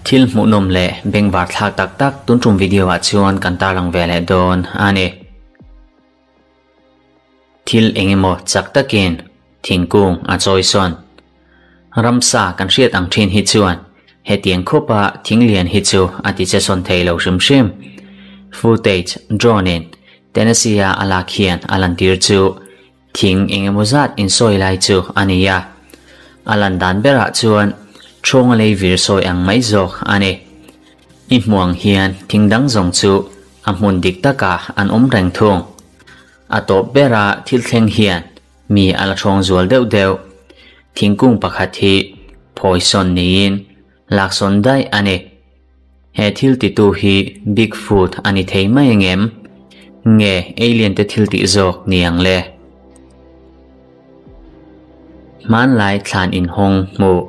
Thil hmuhnawm leh bengvar thlak tak tak tun tum video ah chuan kan tarlang ve leh dawn a ni. Thil engemaw chak takin thingkung a chawi sawn. Ramsa kan hriat ang thin hi chuan hetiang khawpa thing lian hi chu a ti che sawn thei lo hrim hrim. Footage drone in Tennessee a a lak hian a lantir chu Thing engemaw zat insawi lai chu a ni a, a lan dan berah chuan ṭhawnga lei vir sawi ang mai zawk a ni. I hmuh ang hian thing dang zawng chu a hmun dik takah an awm reng thung. A tawp bera thil thleng hian mi a la ṭhawng zual deuh deuh. Thingkung pakhat hi phawisawn niin laksawn daih a ni. He thil titu hi Bigfoot a ni thei mai angem? Nge alien te thil tih zawk ni ang le? Hmanlai thlan inhawng hmuh.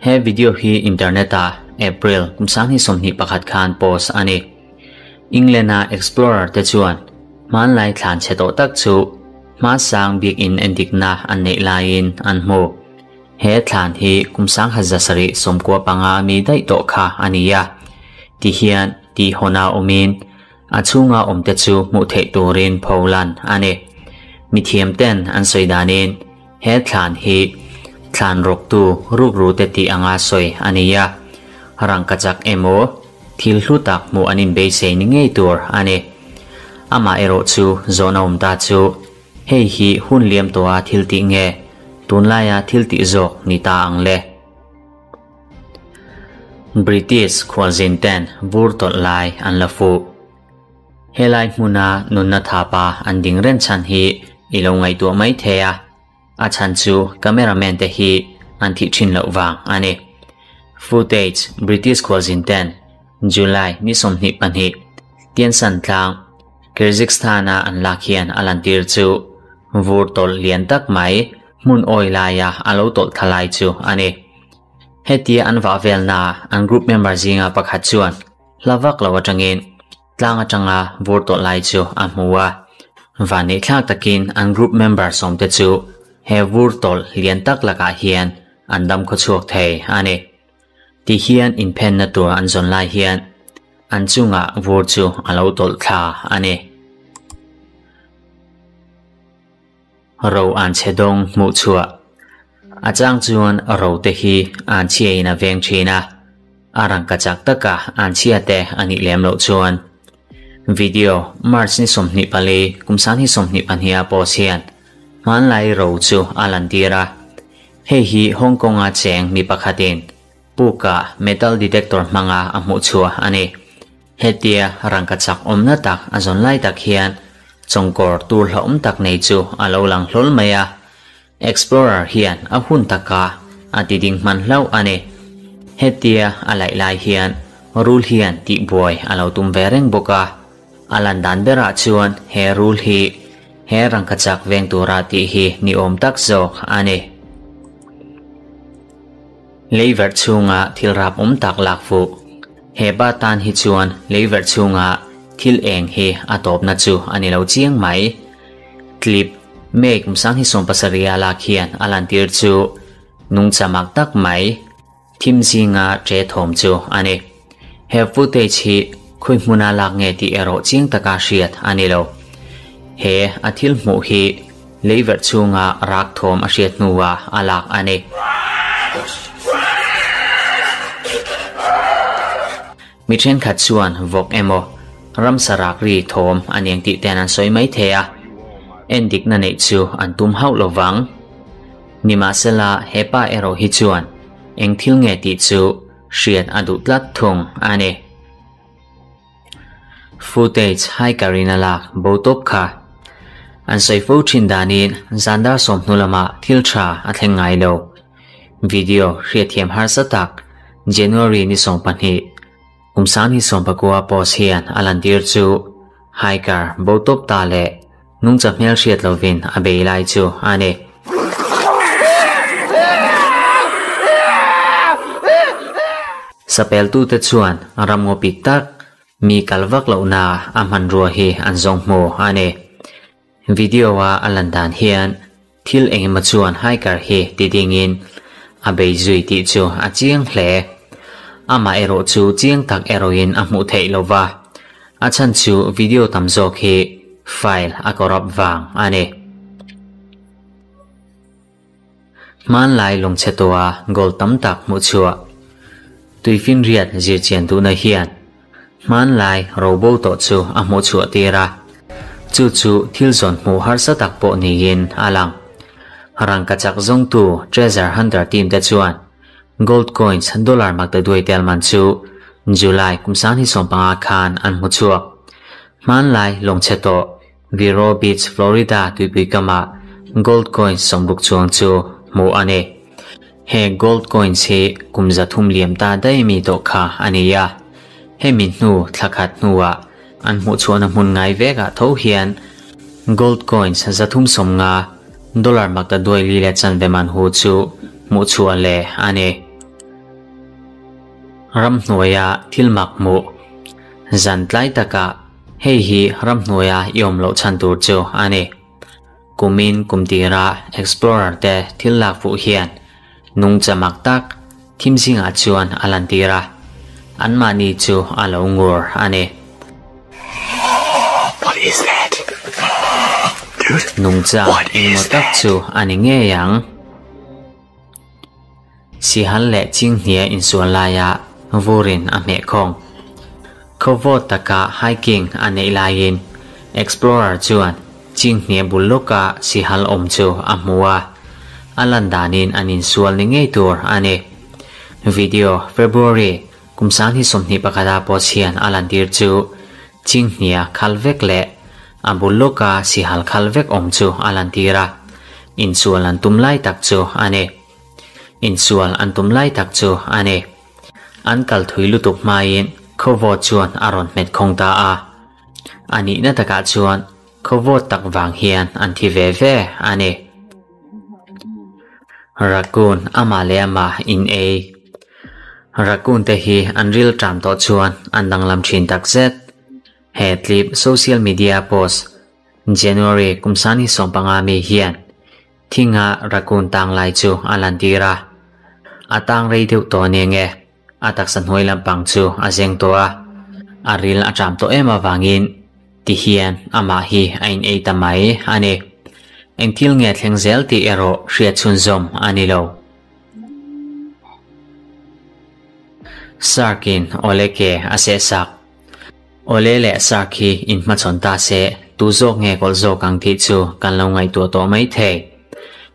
He video hi internet ah April kum 2021 khan post a ni. England a explorer te chuan hmanlai thlan chhe tawh tak chu hmasang biakinn endikna an neih laiin an hmu. He thlan hi kum 1795 mi daih tawh kha a ni a, ti hian tihhawn-a awmin a chhunga awmte chu hmuh theih turin pholan a ni. Mithiamten an sawi danin he thlan hi thlan rawktu rukrute tih anga sawi a ni a, rangkachak emaw thil hlu tak hmuh an inbeisei ni ngei tur a ni. Amaherawh chu zawhna awm ta chu Hei hi hun liam tawha thil tih nge tunlaia thil tih zawk ni ta ang le? British khualzin ten vur tawlh lai an la fuh. Helai hmuna nunna thapa an ding reng chhan hi i lo ngaihtuah mai thei a, a chhan chu cameraman te hi an thih thin loh vang a ni. Footage British khualzin ten July ni 22 Tiansan tlang Kyrgyzstan-a an lak hian a lantir chu vur tawlh lian tak mai hmun awi laia a lo tawlh thla lai chu a ni. Hetia an vah velnaa an group member zinga pakhat chuan hla vak lo atangin tlang atanga vur tawlh lai chu a hmu a. Vanneihthlak takin an group member sawmte chu he vur tawlh lian tak lakah hian an dam khawchhuak thei a ni. Ti hian inphenna tur an zawn lai hian an chungah vur chu a lo tawlh thla a ni. Ro an chhe dawng hmuh chhuah. A chang chuan ro te hi an chhiain a veng thin a, a rangka chak taka an chhia te a nih lem loh chuan. Video, March ni 24, kum 2022 a post hian hmanlai ro chu a lantir a. Hei hi Hong Kong-a cheng mi pakhatin puka metal detector hmanga a hmuh chhuah a ni. Hetia rangkachak awmna tak a zawn lai tak hian chawngkawr tur hlauhawm tak nei chu a lo lang hlawl mai a. Explorer hian a hun taka a ti ding hman hlauh a ni. Hetia a laih lai hian rul hian tihbuai a lo tum ve reng bawk a. A lan dan berah chuan he rul hi he rangkachak veng tura tih hi ni awm tak zawk a ni. Leiverh chhunga thil rap awm tak lak fuh. He pa tan hi chuan leiverh chhunga thil eng hi a tawpna chu a ni lo chiang mai. Clip May kum 2017 a lak hian a lantir chu nungchamak tak mai. Thim zinga ṭe thawm chu a ni. He footage hi khawi hmuna lak nge tih erawh chiang taka hriat a ni lo. He a thil hmuh hi leiverh chhunga rak thawm a hriat hnuah a lak a ni. Mi thenkhat chuan vawk emaw ramsa rak ri thawm a niang tih ten an sawi mai thei a, endikna neih chu an tum hauh lo vang. Nimahsela hepa erawh hi chuan eng thil nge tih chu hriat a duh tlat thung a ni. Footage hiker in a lak bo tawp kha. An sawi fo thin danin zan dar sawm hnu lamah thil tha a thleng ngai lo. Video hriatthiam harsa tak January ni 12 kum 2019 post hian a lantir chu hiker bo tawp ta leh nungcha hmel hriat lovin a bei lai chu a ni. Sapeltute chuan ramngaw pik tak mi kal vak lohna a hmanrua hi an zawng hmu a ni. Video-a a lan dan hian thil engemaw chuan hiker hi ti dingin a bei zui tih chu a chiang hle. Amaherawh chu chiang tak erawhin a hmuh theih lo va, a chhan chu video tam zawk hi file a corrupt vang a ni. Hmanlai lungchhe tawha gold tam tak hmuh chhuah tuifinriat zirchian duhna hian hmanlai robo tawh chu a hmuh chhuah tir a, chu chu thil zawn hmuh harsa tak pawh niin a lang. Rangkachak zawngtu Treasure Hunter team te chuan gold coins dollar maktaduai tel man chu July kum 2015 khan an hmu chhuak. Hmanlai lungchhe tawh Vero Beach, Florida tuipui kamah gold coins 60 chuang chu hmuh a ni. He gold coins hi kum 300 liam ta daih mi tawh kha a ni a. Hemi hnu thla khat hnuah an hmuh chhuahna hmun ngai vekah tho hian gold coins 350 dollar maktaduai li leh chanve man hu chu hmuh chhuah leh a ni. Ramhnuaia thil mak hmuh zan tlai takah Hei hi ramhnuaia i awm loh chhan tur chu a ni. Kumin kum tira Explorer te thil lak fuh hian nungcha mak tak thim zingah chuan a lantir a, anmahni chu a lo ngur a ni. Nungcha engemaw tak chu a ni ngei ang. Sihal leh Chinghnia insual laia vurin a hmeh khawng. Khawvawt taka hiking a neih laiin Explorer chuan Chinghnia bul lawka sihal awm chu a hmu a, a lan danin an insual ni ngei tur a ni. Video February kum 2021 ah post hian a lantir chu Chinghnia khal vek leh a bul lawka sihal khal vek awm chu a lantir a, insual an tum lai tak chu a ni. Insual an tum lai tak chu a ni. An kal thui lutuk hmain khawvawt chuan a rawn hmet khawng ta a. A nihna takah chuan khawvawt tak vang hian an thi ve ve a ni. Raccoon amah leh amah in ei. Raccoon te hi an ril ṭam tawh chuan an danglam ṭhin takzet. He clip social media post January kum 2015 mi hian thinga raccoon tang lai chu a lantir a. A tang rei deuh tawh nia nge a taksa hnuai lampang chu a zeng tawh a. A ril a ṭam tawh em avangin ti hian amah hi a in ei ta mai a ni. Eng thil nge thleng zel tih erawh hriat chhunzawm a ni lo. Shark in awle ke a seh sak. Awle leh shark hi in hmachhawn ta se tu zawk nge kawlh zawk ang tih chu kan lo ngaihtuah tawh mai thei.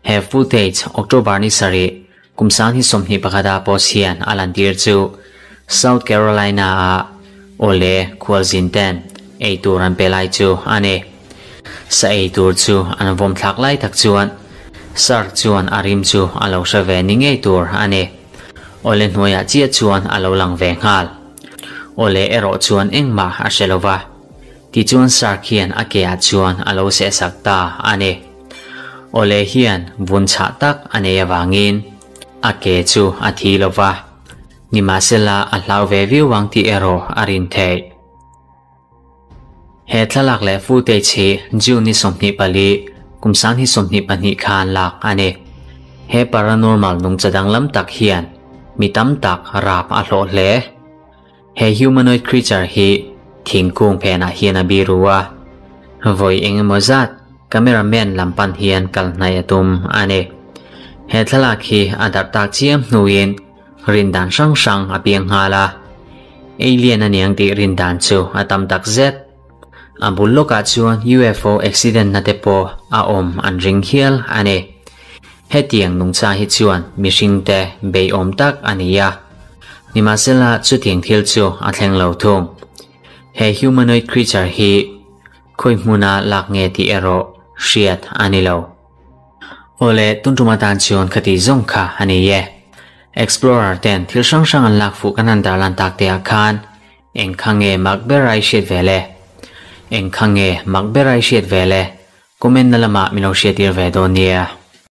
He footage October ni sarih kum 2021 ah post hian a lantir chu South Carolina ah awle khualzin ten ei tur an pe lai chu a ni. Sa ei tur chu an vawm thlak lai tak chuan shark chuan a rim chu a lo hre ve ni ngei tur a ni. Awle hnuaiah chiah chuan a lo lang ve nghal. Awle erawh chuan engmah a hre lo va. Tichuan shark hian a ke ah chuan a lo sehsak ta a ni. Awle hian vun chhah tak a nei avangin a ke chu a thi lo va. Nimahsela a hlau ve viau ang tih erawh a rin theih. He thlalak leh footage hi June ni 24, kum 2022 khan lak a ni. He paranormal nungcha danglam tak hian mi tam tak rap a hlawh hle. He humanoid creature hi thingkung phenah hian a biru a, vawi eng emaw zat cameraman lam pan hian kal hnaih a tum a ni. He thlalak hi a darh tak chiam hnuin rindan hrang hrang a piang nghal a, alien a niang tih rindan chu a tam tak zet. A bul lawkah chuan UFO accident na te pawh a awm an ring hial a ni. Hetiang nungcha hi chuan mihring te bei awm tak a ni a, nimahsela chutiang thil chu a thleng lo thung. He humanoid creature hi khawi hmuna lak nge tih erawh hriat a ni lo. Awle, tun tum atan chuan khati zawng kha a ni e. Explorer ten thil hrang hrang an lak fuh kan han darlan tak te ah khan eng kha nge mak ber a i hriat ve le? Eng kha nge mak ber a i hriat ve le? Comment na lamah min lo hriattir ve dawn nia.